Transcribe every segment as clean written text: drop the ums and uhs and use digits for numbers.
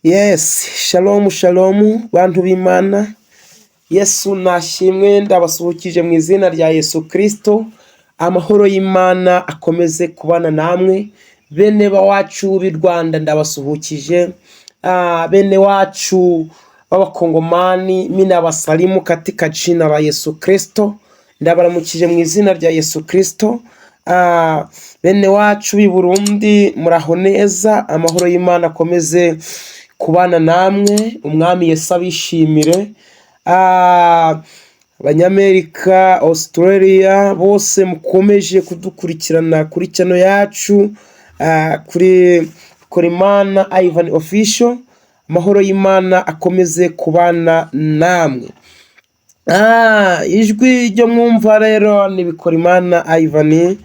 Yes, shalom shalom bantu b'Imana. Yesu nashimwe, ndabasuhukije mu izina rya Yesu Kristo. Amahoro y'Imana akomeze kubana namwe. Bene wacu b'i Rwanda ndabasuhukije. Bene wacu b'Abakongomani, minabasalimu katika jina la Yesu Kristo. Ndabaramukije mu izina rya Yesu Kristo. Bene wacu b'i Burundi, muraho neza, amahoro y'Imana akomeze kubana namwe, Umwami Yesu abishimire. Abanyamerika, Australia, bose mukomeje kudukurikirana kuri channel yacu, kuri Korimana Ivan Official, amahoro y'Imana akomeze kubana namwe. Ijwi ryo mwumva rero ni Bikorimana Ivan,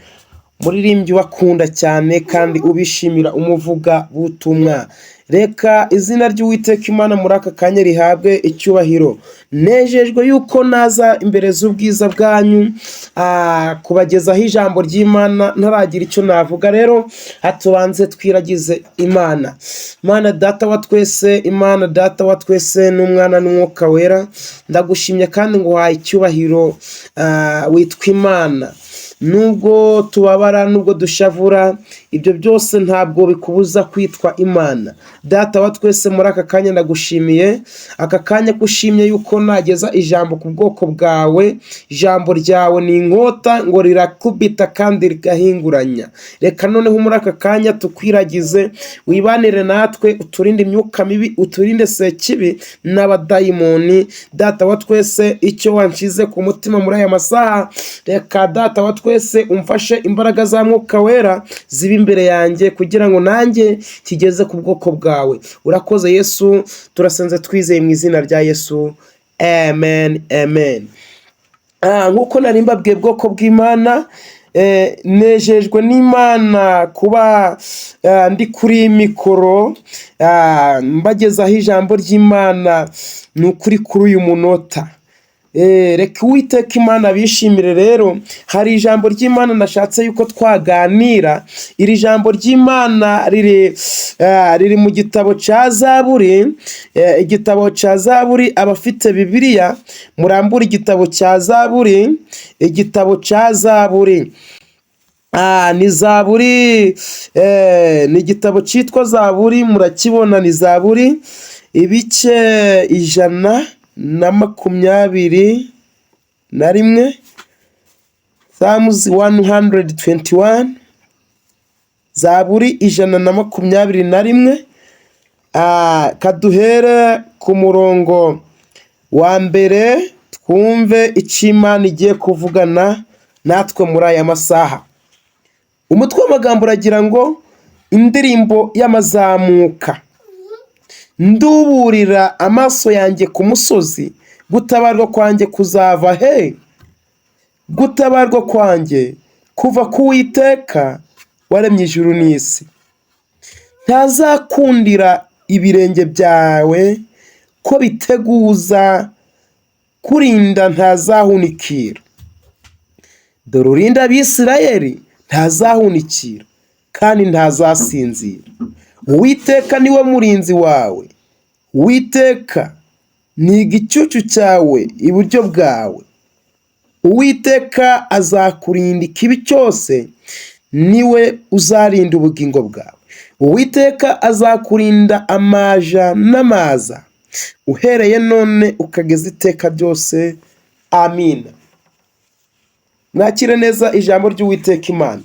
muririmbyi ubakunda cyane kandi ubishimira, umuvuga butumwa. Reka izina ry'Uwiteka Imana muri aka kanya rihabwe icyubahiro. Nejejwe yuko naza imbere z'ubwiza bwanyu kubagezaho ijambo ry'Imana. Ntaragira icyo navuga rero, hatubanze twiragize Imana. Imana Data wa twese, Imana Data wa twese n'Umwana n'Umwuka Wera, ndagushimye kandi nguhaye icyubahiro, witwa Imana. Nubwo tubabara, nubwo dushavura, ibyo byose ntabwo bikubuza kwitwa Imana. Data wa twese, muri aka kanya ndagushimiye, aka kanya ko ushimye yuko nageza ijambo ku bwoko bwawe. Ijambo ryawe ni inkota, ngo rirakubita kandi rigahinguranya. Reka noneho muri aka kanya tukwiragize, wibanire natwe, uturinde imyuka mibi, uturinde sekibi n'abadayimoni. Data wa twese, icyo wanshize ku mutima muri aya masaha, reka Data wa twese umfashe, imbaraga za Mwuka Wera zibe imbere yanjye kugira ngo nanjye kigeze ku bwoko bwawe. Urakoze Yesu, turasenze twizeye mu izina rya Yesu, amen, amen. Nk'uko nari mbabwiye, bwoko bw'Imana, nejejwe n'Imana kuba ndi kuri mikoro mbagezaho ijambo ry'Imana. Ni ukuri kuri uyu munota, reka Uwiteka Imana abishimire. Rero hari ijambo ry'Imana nashatse yuko twaganira. Iri jambo ry'Imana riri mu gitabo cya Zaburi, igitabo cya Zaburi. Abafite Bibiliya murambure igitabo cya Zaburi, igitabo cya Zaburi. Ni Zaburi, ni igitabo cyitwa Zaburi, murakibona, ni Zaburi ibice 121, Psalms 121, Zaburi 121. Kaduhere ku murongo wa mbere twumve icyo Imana igiye kuvugana natwe muri aya masaha. Umutwe w'amagambo uragira ngo indirimbo y'amazamuka. Nduburira amaso yanjye ku musozi, gutabarwa kwanjye kuzava he? Gutabarwa kwanjye kuva ku Uwiteka waremye ijuru n'isi. Ntazakundira ibirenge byawe ko biteguza, kurinda ntazahunikira. Dore urinda Abisirayeli ntazahunikira kandi ntazasinzira. Uwiteka niwe murinzi wawe, Uwiteka ni igicucu cyawe iburyo bwawe. Uwiteka azakurinda ikibi cyose, niwe uzarinda ubugingo bwawe. Uwiteka azakurinda amaja n'amaza, uhereye none ukageza iteka ryose. Amina. Mwakire neza ijambo ry'Uwiteka Imana.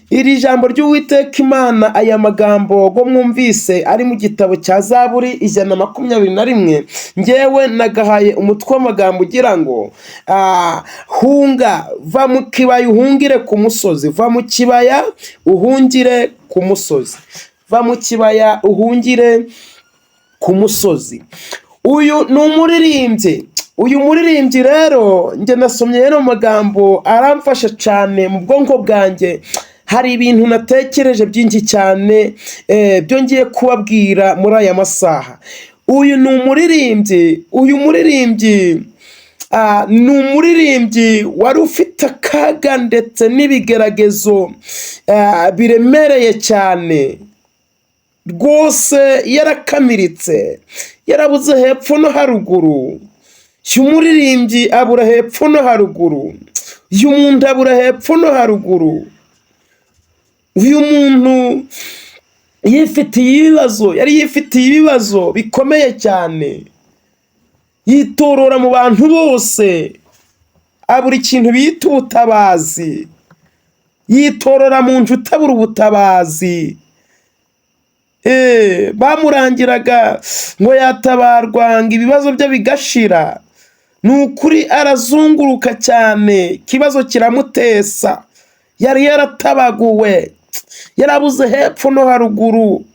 Iri jambo ry'Uwiteka Imana, aya magambo go mwumvise ari mu gitabo cya Zaburi 121, ngewe nagahaye umutwe w'amagambo ugira ngo hunga, va mu kibaya uhungire ku musozi, va mu kibaya uhungire ku musozi, va mu kibaya uhungire ku musozi. Uyu ni umuririmbyi. Uyu muririmbyi rero, njye nasomye rero magambo aramfasha cyane. Mu bwonko bwanjye hari ibintu natekereje byinshi cyane, byo ngiye kubabwira muri aya masaha. Uyu ni umuririmbyi. Uyu muririmbyi ni umuririmbyi wari ufite akaga ndetse n'ibigeragezo biremereye cyane. Rwose yarakamiritse, yarabuze hepfo no haruguru. Uyu muririmbyi abura hepfo no haruguru, uyu muntu abura hepfo no haruguru. Uyu muntu yifitiye ibibazo, yari yifitiye ibibazo bikomeye cyane, yitorora mu bantu bose, abura ikintu bita ubutabazi, yitorora mu nshuti abura ubutabazi. Bamurangiraga ngo yatabarwa ngo ibibazo bye bigashira. Ni ukuri arazunguruka cyane, ikibazo kiramutesa. Yari yaratabaguwe, yarabuze hepfo no haruguru,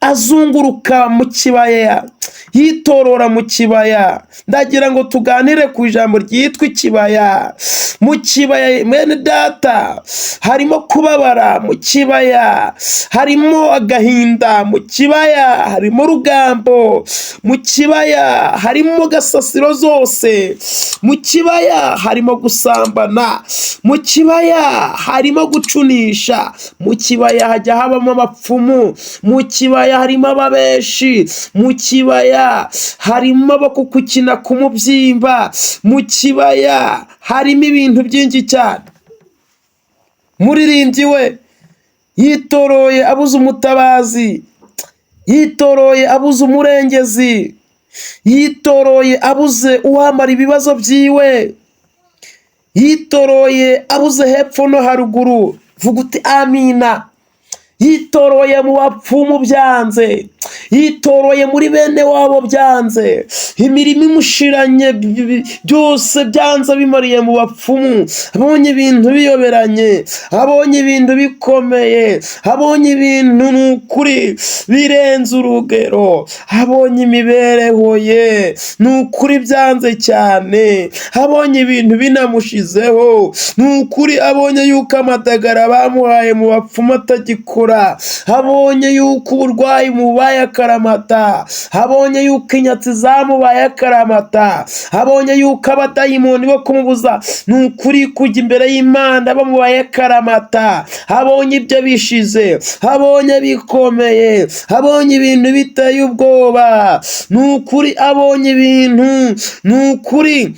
azunguruka mu kibaya, yitorora mu kibaya. Ndagira ngo tuganire ku ijambo ryitwa ikibaya. Mu kibaya, mwene data, harimo kubabara, mu kibaya harimo agahinda, mu kibaya harimo urugambo, mu kibaya harimo gasasiro zose, mu kibaya harimo gusambana, mu kibaya harimo gucunisha, mu kibaya hajya habamo abapfumu, mu kibaya harimo ababeshi, mu kibaya harimo abakukukina ku mubyimba, mu kibaya harimo ibintu byinshi cyane. Muririmbyi we yitoroye abuze umutabazi, yitoroye abuze umurengezi, yitoroye abuze uwamara ibibazo byiwe, yitoroye abuze hepfo no haruguru. Vuga uti amina. Yitoroye mu bapfumu byanze, yitoroye muri bene wabo byanze, imirimo imushiranye, byose byanze bimariye mu bapfumu. Abonye ibintu biyoberanye, abonye ibintu bikomeye, abonye ibintu ni ukuri birenze urugero, abonye imibereho ye ni ukuri byanze cyane, abonye ibintu binamushizeho, ni ukuri abonye yuko amadagara bamuhaye mu bapfumu atagikora, abonye yuko uburwayi mubaye akaramata, abonye yuko inyatsi zamubaye akaramata, abonye yuko abadayimoni bo kumubuza ni ukuri kujya imbere y'Imana bamubaye akaramata, abonye ibyo bishize, abonye bikomeye, abonye ibintu biteye ubwoba, ni ukuri abonye ibintu ni ukuri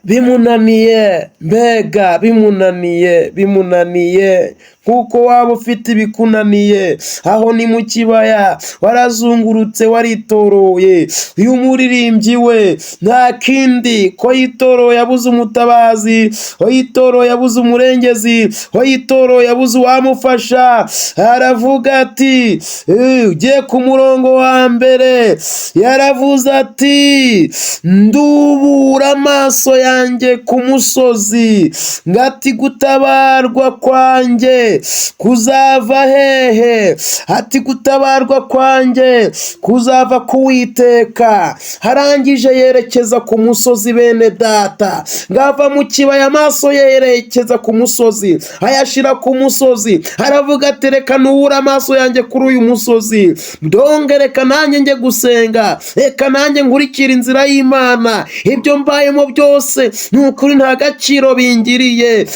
bimunaniye. Mbega bimunaniye, bimunaniye kuko waba ufite ibikunaniye. Aho ni mu kibaya, warazungurutse, waritoroye. Uyu muririmbyi we nta kindi ko yitoroye abuze umutabazi, ko yitoroye abuze umurengezi, ko yitoroye abuze uwamufasha. Aravuga ati, ugiye ku murongo wa mbere, yaravuze ati: "Ndubura amaso yanjye ku musozi, ngati gutabarwa kwanjye kuzava hehe?" Ati: "Gutabarwa kwanjye kuzava ku Witeka." Arangije yerekeza ku musozi. Bene data, ngava mu kibaya, amaso ye yerekeza ku musozi, ayashyira ku musozi. Aravuga ati: "Reka nubure amaso yanjye kuri uyu musozi, ndonge reka nanjye njye gusenga, reka nanjye nkurikire inzira y'Imana. Ibyo mbayemo byose ni ukuri nta gaciro bingiriye."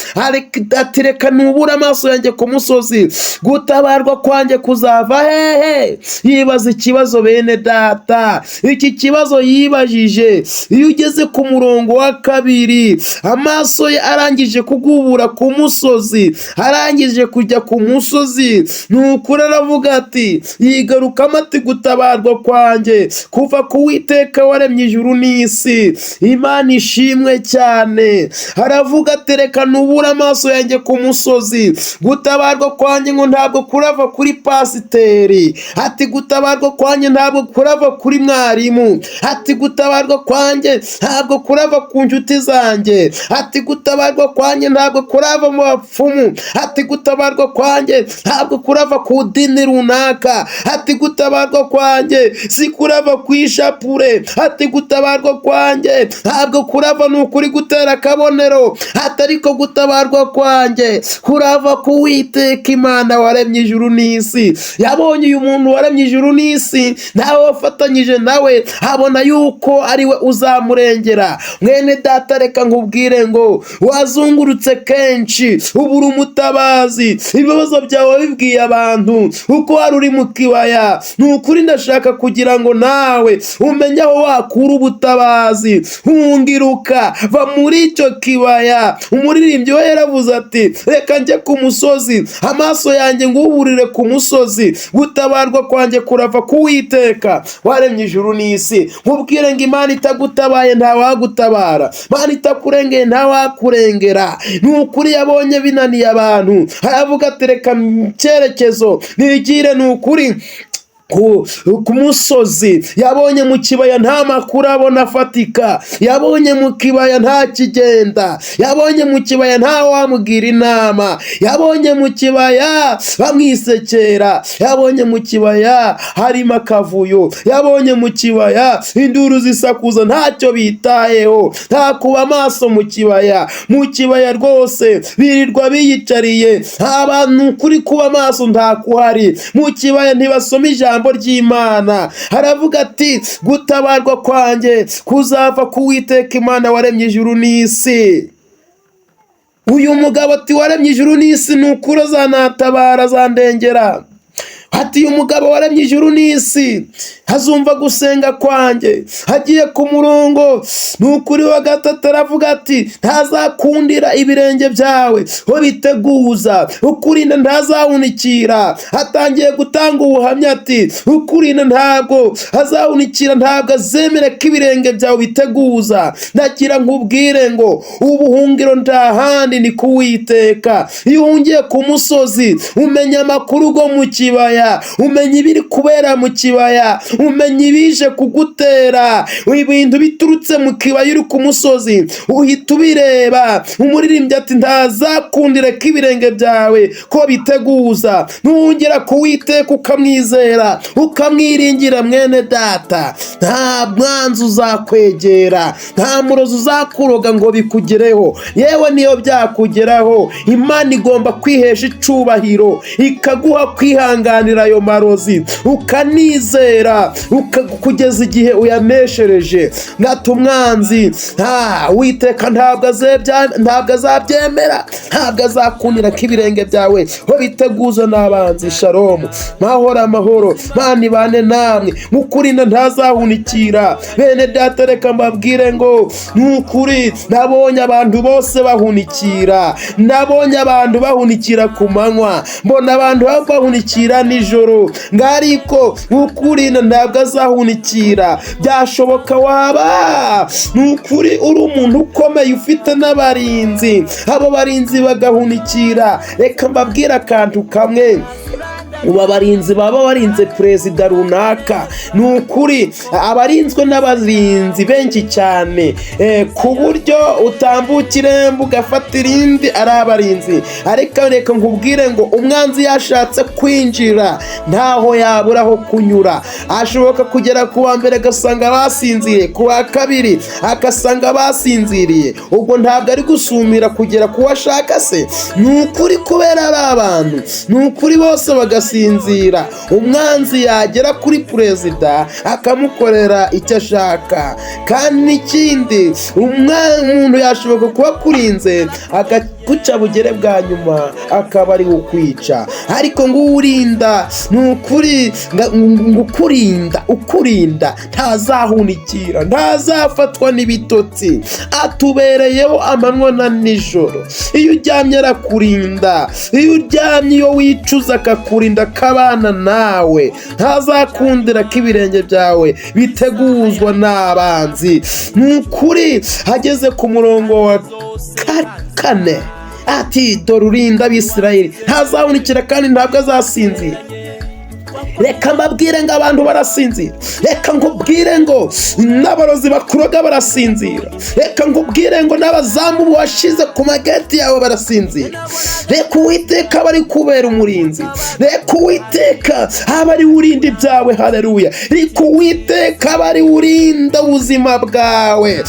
Ati: "Reka nubure amaso yanjye ku musozi, gutabarwa kwanjye kuzava hehe?" Yibaza ikibazo. Bene data, iki kibazo yibajije, iyo ugeze ku murongo wa kabiri, amaso ye arangije kugubura ku musozi, arangije kujya ku musozi, ni ukuri aravuga ati, yigarukamo ati: "Gutabarwa kwanjye kuva ku Witeka waremye ijuru n'isi." Imana ishimwe cyane. Aravuga ati: "Reka nubure amaso yanjye ku musozi, gutabarwa kwanjye ngo ntabwo kurava kuri pasiteri." Ati: "Gutabarwa kwanjye ntabwo kurava kuri mwarimu." Ati: "Gutabarwa kwanjye ntabwo kurava ku nshuti zanjye." Ati: "Gutabarwa kwanjye ntabwo kurava mu bapfumu." Ati: "Gutabarwa kwanjye ntabwo kurava ku dini runaka." Ati: "Gutabarwa kwanjye si kurava ku ishapure." Ati: "Gutabarwa kwanjye ntabwo kurava ni ukuri gutera akabonero." Ati: "Ariko gutabarwa kwanjye kurava ku Uwiteka Imana waremye ijuru n'isi. Yabonye uyu muntu waremye ijuru n'isi, nawe wafatanyije nawe, abona yuko ari we uzamurengera. Mwene data, reka nkubwire ngo wazungurutse kenshi ubura umutabazi, ibibazo byawe wabibwiye abantu uko wari uri mu kibaya. Ni ukuri ndashaka kugira ngo nawe umenye aho wakura ubutabazi. Hungiruka, va muri icyo kibaya. Umuririmbyi we yaravuze ati: "Reka njye ku musozi, amaso yanjye nguburire ku musozi, gutabarwa kwanjye kurava ku Uwiteka waremye ijuru n'isi." Nkubwire ngo Imana itagutabaye ntawagutabara, Imana itakurengeye ntawakurengera. Ni ukuri yabonye binaniye abantu, aravuga ati: "Reka mu cyerekezo nigire." Ni ukuri ku musozi, yabonye mu kibaya nta makuru abona afatika, yabonye mu kibaya nta kigenda, yabonye mu kibaya nta wamugira inama, yabonye mu kibaya bamwisekera, yabonye mu kibaya harimo akavuyo, yabonye mu kibaya induru zisakuza ntacyo bitayeho, nta kuba amaso mu kibaya. Mu kibaya rwose birirwa biyicariye, nta bantu kuri kuba maso ntakuhari. Mu kibaya ntibasoma ijambo ry'Imana. Haravuga ati: "Gutabarwa kwanjye kuzava ku Witeka Imana waremye ijuru n'isi." Uyu mugabo ati: "Waremye ijuru n'isi, ni ukuri azanatabara, azandengera." Ati: "Uyu mugabo waremye ijuru n'isi azumva gusenga kwanjye." Agiye ku murongo, ni ukuri, wa gatatu, aravuga ati: "Ntazakundira ibirenge byawe ho biteguza, ukurinda ntazahunikira." Atangiye gutanga ubuhamya ati: "Ukurinda ntabwo azahunikira, ntabwo azemera ko ibirenge byawe biteguza." Ndagira nkubwire ngo ubuhungiro nta handi, ni kuwiteka. Iyo uhungiye ku musozi, umenya amakuru go mu kibaya, umenya ibiri kubera mu kibaya, umenya ibije kugutera, ibintu biturutse mu kibaya. Uri ku musozi uhita ubireba. Umuririmbyi ati: "Ntazakundire ko ibirenge byawe ko biteguza." Nuhungira kuwiteka, ukamwizera, ukamwiringira, mwene data, nta mwanzi uzakwegera, nta murozi uzakuroga ngo bikugereho. Yewe, niyo byakugeraho, Imana igomba kwihesha icubahiro, ikaguha kwihanganira ayo marozi, ukanizera kugeza igihe uyaneshereje. Ngata umwanzi, nta Witeka ntabwo azabyemera, ntabwo azakundira ko ibirenge byawe ho biteguza n'abanzi. Shalomu, mahoro, amahoro, Mana ibane namwe. Mukurinda ntazahunikira. Bene data, reka mbabwire ngo ni ukuri nabonye abantu bose bahunikira. Nabonye abantu bahunikira ku manywa, mbona abantu bahunikira nijoro, ariko ukurinda ntabwo azahunikira. Byashoboka waba ni ukuri uri umuntu ukomeye, ufite n'abarinzi, abo barinzi bagahunikira. Reka mbabwire akantu kamwe. Ubu abarinzi baba barinze perezida runaka, ni ukuri abarinzwe n'abarinzi benshi cyane, ku buryo utambuka irembo ugafata irindi ari abarinzi. Ariko reka nkubwire ngo umwanzi yashatse kwinjira ntaho yabura aho kunyura. Ashoboka kugera ku wa mbere agasanga basinziriye, ku wa kabiri agasanga basinziriye. Ubwo ntabwo ari gusumira kugera ku wo ashaka se? Ni ukuri kubera ari abantu, ni ukuri bose bagasinzira, umwanzi yagera kuri perezida akamukorera icyo ashaka. Kandi n'ikindi, umuntu yashoboka kuba akurinze, akaguca bugere bwa nyuma akaba ari ukwica. Ariko ngo uwurinda, ni ukuri ngo ukurinda, ukurinda ntazahunikira, ntazafatwa n'ibitotsi. Atubereyeho amanywa na nijoro. Iyo uryamye arakurinda, iyo uryamye, iyo wicuza akakurinda, akabana nawe. Ntazakundira ko ibirenge byawe biteguzwa n'abanzi. Ni ukuri hageze ku murongo wa kane ati: "Dore urinda Abisirayeli ntazahunikira kandi ntabwo azasinzira." Reka mbabwire ngo abantu barasinzira. Reka nkubwire ngo n'abarozi bakuroga barasinzira. Reka nkubwire ngo n'abazamu washize ku mageti yawe barasinzira. Reka Uwiteka aba ari kubera umurinzi. Reka Uwiteka aba ari urinda ibyawe. Haleluya! Reka Uwiteka aba ari urinda ubuzima bwawe.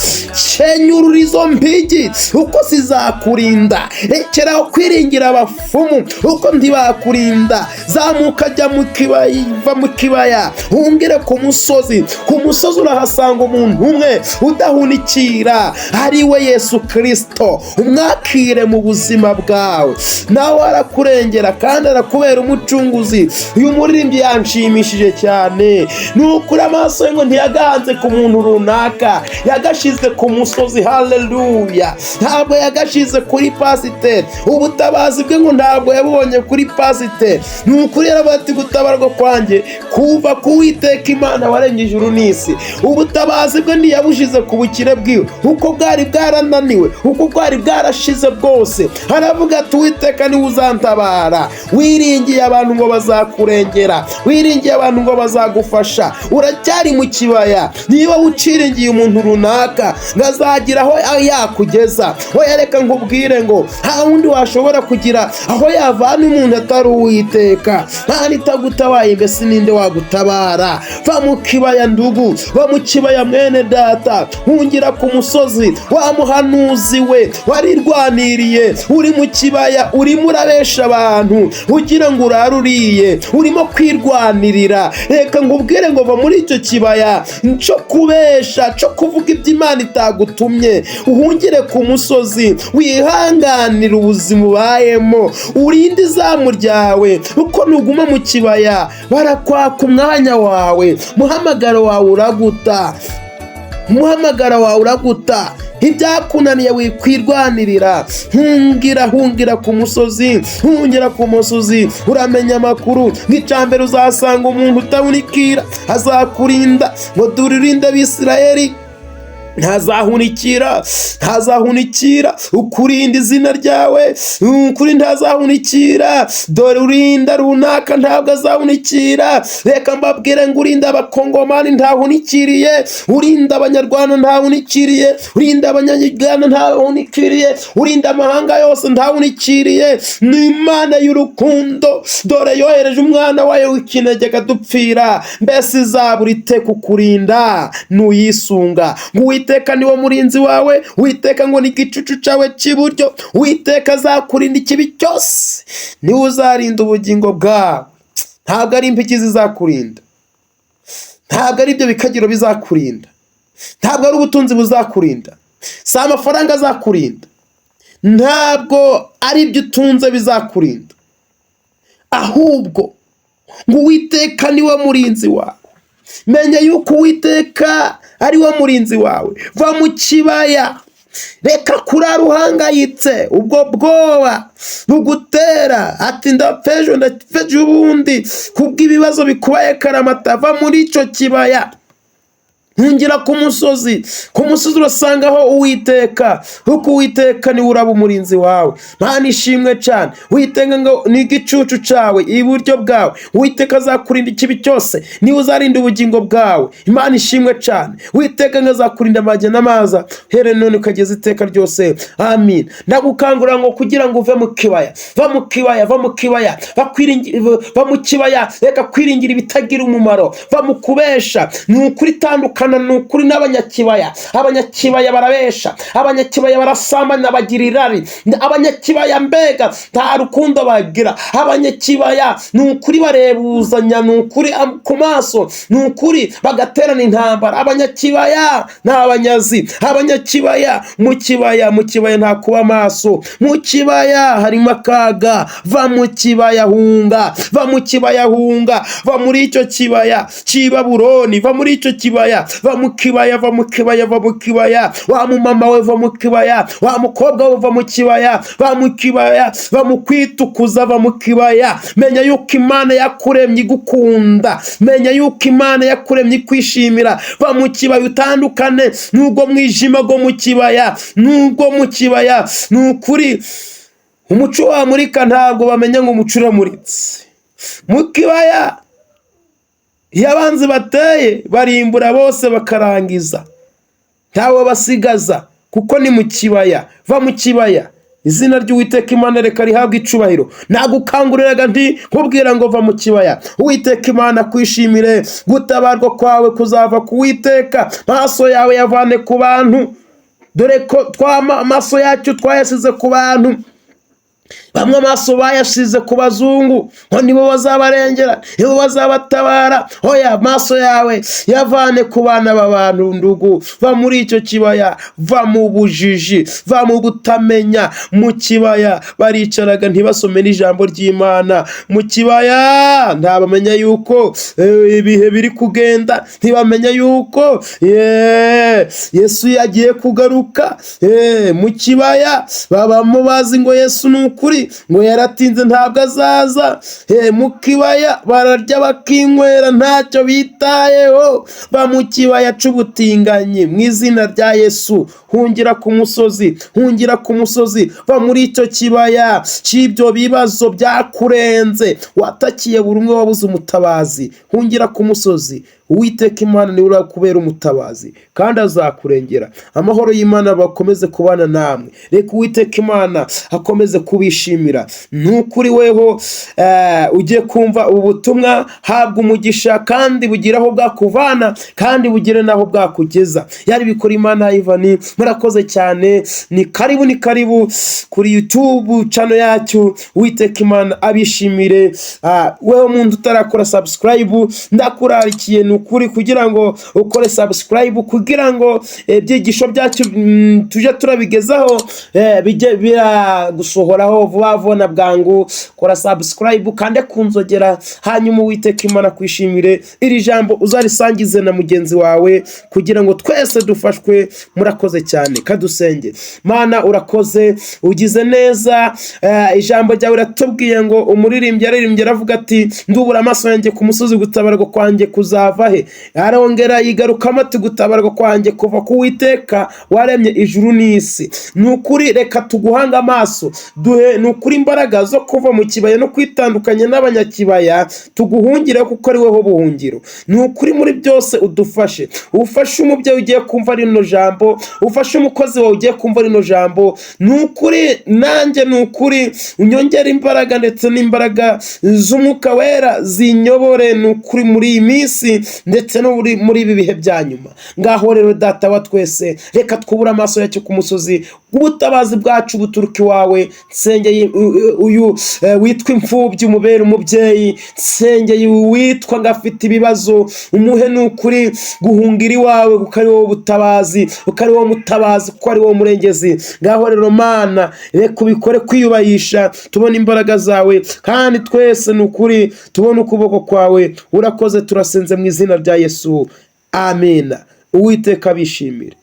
Kenyurura izo mpigi, uko zizakurinda. Rekeraho kwiringira abapfumu, uko ntibakurinda. Zamuka, jya mu kibaya, va mu kibaya, hungire ku musozi. Ku musozi urahasanga umuntu umwe udahunikira, ari we Yesu Kirisito. Umwakire mu buzima bwawe, nawe arakurengera kandi arakubera umucunguzi. Uyu muririmbyi yanshimishije cyane. Ni ukuri, amaso ye ngo ntiyagahanze ku muntu runaka, yagashize ku musozi. Haleluya! Ntabwo yagashize kuri pasiteri. Ubutabazi bwe ngo ntabwo yabubonye kuri pasiteri. Ni ukuri, yaravuga ati: "Gutabarwa kwanjye kuva ku Witeka Imana waremye ijuru n'isi." Ubutabazi bwe ntiyabushize ku bukire bwiwe, uko bwari bwarananiwe, uko bwari bwarashize bwose. Aravuga ati: "Uwiteka niwe uzantabara." Wiringiye abantu ngo bazakurengera, wiringiye abantu ngo bazagufasha, uracyari mu kibaya. Niba uciringiye umuntu runaka ngo azagira aho yakugeza, we reka nkubwire ngo nta wundi washobora kugira aho yavana umuntu atari Uwiteka. Nta nitagutabaye, mbese ninde wagutabara? Va mu kibaya ndugu, va mu kibaya mwene data, hungira ku musozi. Wa muhanuzi we warirwaniriye, uri mu kibaya, urimo urabesha abantu ugira ngo uraruriye, urimo kwirwanirira. Reka nkubwire ngo va muri icyo kibaya cyo kubesha, cyo kuvuga ibyo Imana itagutumye, uhungire ku musozi, wihanganire ubuzima ubayemo, urinde izamu ryawe, kuko nuguma mu kibaya barakwaka umwanya wawe, muhamagaro wawe uraguta, umuhamagaro wawe uraguta. Ibyakunaniye wikwirwanirira. Hungira, hungira ku musozi, hungira ku musozi. Uramenya amakuru nk'icya uzasanga umuntu utahunikira azakurinda, ngo duririnde Abisirayeli, ntazahunikira, ntazahunikira ukurinda izina ryawe. Ukuri, ntazahunikira. Dore urinda runaka ntabwo azahunikira. Reka mbabwire ngo urinda Abakongomani ntahunikiriye, urinda Abanyarwanda ntahunikiriye, urinda Abanyagana ntahunikiriye, urinda amahanga yose ntahunikiriye. Ni Imana y'urukundo. Dore yohereje umwana wayo w'ikinege akadupfira. Mbese izabura ite kukurinda nuyisunga? Ngo Uwiteka niwo murinzi wawe, Uwiteka ngo ni igicucu cyawe cy'iburyo. Uwiteka azakurinda ikibi cyose, niwe uzarinda ubugingo bwawe. Ntabwo ari impigi zizakurinda, ntabwo ari ibyo bikagiro bizakurinda, ntabwo ari ubutunzi buzakurinda, si amafaranga azakurinda, ntabwo ari ibyo utunze bizakurinda, ahubwo ngo Uwiteka niwe murinzi wawe. Menya yuko Uwiteka ari we murinzi wawe. Va mu kibaya, reka kurara uhangayitse, ubwo bwoba bugutera ati: "Ndapfa ejo, ndapfa ejo ubundi," kubw'ibibazo bikubaye karamata. Va muri icyo kibaya, ntungira ku musozi. Ku musozi urasangaho Uwiteka, kuko Uwiteka niwe uraba umurinzi wawe. Mana ishimwe cyane! Uwiteka ngo ni igicucu cyawe iburyo bwawe. Uwiteka azakurinda ikibi cyose, niwe uzarinda ubugingo bwawe. Imana ishimwe cyane! Uwiteka ngo azakurinda amajya n'amaza, here none ukageza iteka ryose. Amin. Ndagukangurira ngo kugira ngo uve mu kibaya, va mu kibaya, va mu kibaya, va mu kibaya. Reka kwiringira ibitagira umumaro, va mu kubesha. Ni ukuri, tandukana, ni ukuri, n'abanyakibaya. Abanyakibaya barabesha, abanyakibaya barasambana, bagira irari. Abanyakibaya mbega nta rukundo bagira. Abanyakibaya ni ukuri barebuzanya, ni ukuri ku maso, ni ukuri bagaterana intambara. Abanyakibaya ni abanyazi. Abanyakibaya, mu kibaya, mu kibaya nta kuba maso, mu kibaya harimo akaga. Va mu kibaya, hunga, va mu kibaya, hunga, va muri icyo kibaya cy'i Babuloni, va muri icyo kibaya, va mu kibaya, va mu kibaya, va mu kibaya. Wa mumama we, va mu kibaya. Wa mukobwa we, va mu kibaya, va mu kibaya, va mu kwitukuza, va mu kibaya. Menya yuko Imana yakuremye igukunda, menya yuko Imana yakuremye ikwishimira. Va mu kibaya, utandukane n'ubwo mwijima bwo mu kibaya, n'ubwo mu kibaya. Ni ukuri, umuco wamurika ntabwo bamenya ngo umuco uramuritse mu kibaya. Iyo abanzi bateye, barimbura bose bakarangiza, ntawe basigaza, kuko ni mu kibaya. Va mu kibaya. Izina ry'Uwiteka Imana reka rihabwe icubahiro. Nagukanguriraga nti nkubwira ngo va mu kibaya. Uwiteka Imana kwishimire. Gutabarwa kwawe kuzava ku Witeka. Maso yawe yavane ku bantu, dore ko twama amaso yacu twayasize ku bantu. Bamwe amaso bayasize ku bazungu ngo nibo bazabarengera, nibo bazabatabara. Hoya, amaso yawe yavane ku bana b'abantu. Ndugu, va muri icyo kibaya, va mu bujiji, va mu butamenya. Mu kibaya baricaraga ntibasome n'ijambo ry'Imana. Mu kibaya ntabamenya yuko ibihe biri kugenda, ntibamenya yuko Yesu yagiye kugaruka. Mu kibaya babamo bazi ngo Yesu ni ukuri, ngo yaratinze, ntabwo azaza. Mu kibaya bararya bakinywera, ntacyo bitayeho. Ba mu kibaya c'ubutinganyi. Mu izina rya Yesu, hungira ku musozi, hungira ku musozi. Va muri icyo kibaya cy'ibyo bibazo byakurenze, watakiye buri umwe, wabuze umutabazi. Hungira ku musozi. Uwiteka Imana niwe urakubera umutabazi kandi azakurengera. Amahoro y'Imana bakomeze kubana namwe. Reka Uwiteka Imana akomeze kubishimira. Ni ukuri, weho ugiye kumva ubu butumwa, habwa umugisha kandi bugire aho bwakuvana kandi bugire n'aho bwakugeza. Yari bikora Imana Ivan. Murakoze cyane. Ni karibu, ni karibu kuri YouTube channel yacu. Uwiteka Imana abishimire. Wewe muntu utarakora subscribe, ndakurarikiye ni ukuri kugira ngo ukore subscribe, kugira ngo ibyigisho byacu tujye turabigezaho, bijye biragusohoraho vuba vuba na bwangu. Kora subscribe, kande ku nzogera, hanyuma Uwiteka Imana kwishimire. Iri jambo uzarisangize na mugenzi wawe kugira ngo twese dufashwe. Murakoze cyane. Kadusenge. Mana, urakoze, ugize neza. Ijambo ryawe riratubwiye ngo umuririmbyi yaririmbye aravuga ati: "Ndubura amaso yanjye ku musozi, gutabarwa kwanjye kuzava he?" Arongera yigarukamo ati: "Gutabarwa kwanjye kuva ku Witeka waremye ijuru n'isi." Ni ukuri, reka tuguhanga amaso. Duhe ni ukuri imbaraga zo kuva mu kibaya no kwitandukanya n'abanyakibaya, tuguhungire kuko ari wowe buhungiro. Ni ukuri, muri byose udufashe. Ufashe umubyeyi ugiye kumva rino jambo, ufashe umukozi wawe ugiye kumva rino jambo. Ni ukuri, nanjye ni ukuri unyongere imbaraga, ndetse n'imbaraga z'Umwuka Wera zinyobore, ni ukuri, muri iyi minsi ndetse no muri ibi bihe bya nyuma. Ngaho rero, Data wa twese, reka twubure amaso yacu ku musozi, ubutabazi bwacu buturuka iwawe. Nsengeye uyu witwa imfubyi, umubere umubyeyi. Nsengeye uyu witwa ngo afite ibibazo, umuhe ni ukuri guhungira iwawe, kuko ari wowe butabazi, kuko ari wowe mutabazi, kuko ari wowe murengezi. Ngaho rero Mana, reka ubikore kwiyubahisha, tubone imbaraga zawe, kandi twese ni ukuri tubone ukuboko kwawe. Urakoze, turasenze mu izina rya Yesu, amina. Uwiteka abishimire.